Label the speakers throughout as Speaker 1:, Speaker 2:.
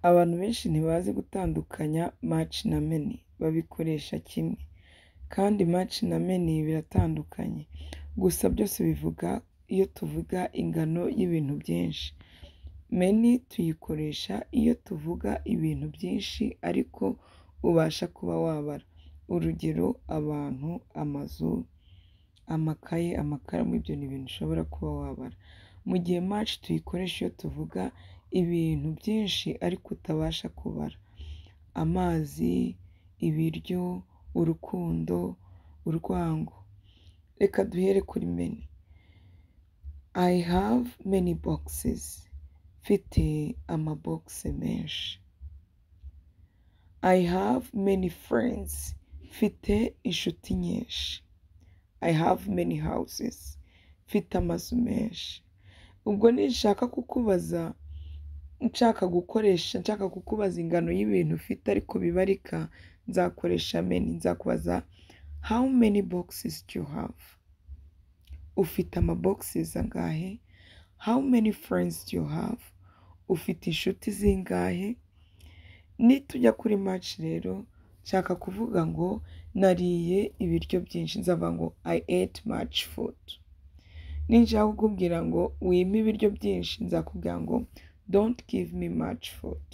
Speaker 1: Abantu benshi ntibazi gutandukanya much na many, babikoresha kimwe. Kandi much na many biratandukanye. Gusa byose bivuga iyo tuvuga ingano y'ibintu byinshi. Many tuyikoresha iyo tuvuga ibintu byinshi ariko ubasha kuba wabara. Urugero: abantu, amazu, amakaye, amakaramu, ibyo ni ibintu ushobora kuba wabara. Mu gihe much tuyikoresha iyo tuvuga ibintu byinshi ariko utabasha kubara. Amazi, ibiryo, urukundo, urwango. Reka duhere kuri many. I have many boxes. Mfite amabogisi menshi. I have many friends. Mfite inshuti nyinshi. I have many houses. Mfite amazu menshi. Ubwo ninshaka kukubaza, nshaka gukoresha, nshaka kukubaza ingano y'ibintu ufite ariko bibarika, nzakoresha many. Nzakubaza: "How many boxes do you have?" Ufite amaboxes angahe? How many friends do you have? Ufite inshuti zingahe? Nitujya kuri much rero, nshaka kuvuga ngo nariye ibiryo byinshi, nzavuga ngo "I ate much food." Ninshaka kukubwira ngo wimpe ibiryo byinshi, nzakubwira ngo "Don't give me much food."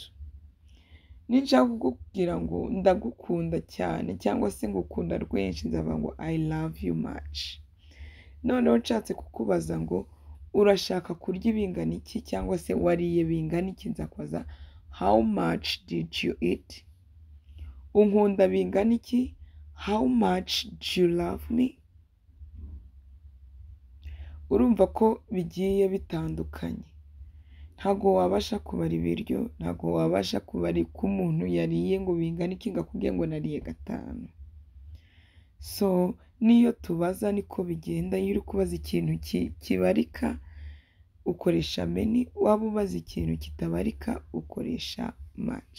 Speaker 1: Ninshaka kukubwira ngo ndagukunda cyane cyangwa se ngukunda rwinshi, nzavuga ngo "I love you much." Noneho nshatse kukubaza ngo urashaka kurya ibingana iki cyangwa se wariye bingana iki, nzakubaza: "How much did you eat?" Unkunda bingana iki? How much do you love me? Urumva ko bigiye bitandukanye. Ntabwo wabasha kubara ibiryo, ntabwo wabasha kubara uko umuntu yariye ngo bingane iki ngo akubwire ngo nariye gatanu. So n'iyo tubaza niko bigenda. Iyo uri kubaza ikintu kibarika ukoresha many, waba ubaza ikintu kitabarika ukoresha much.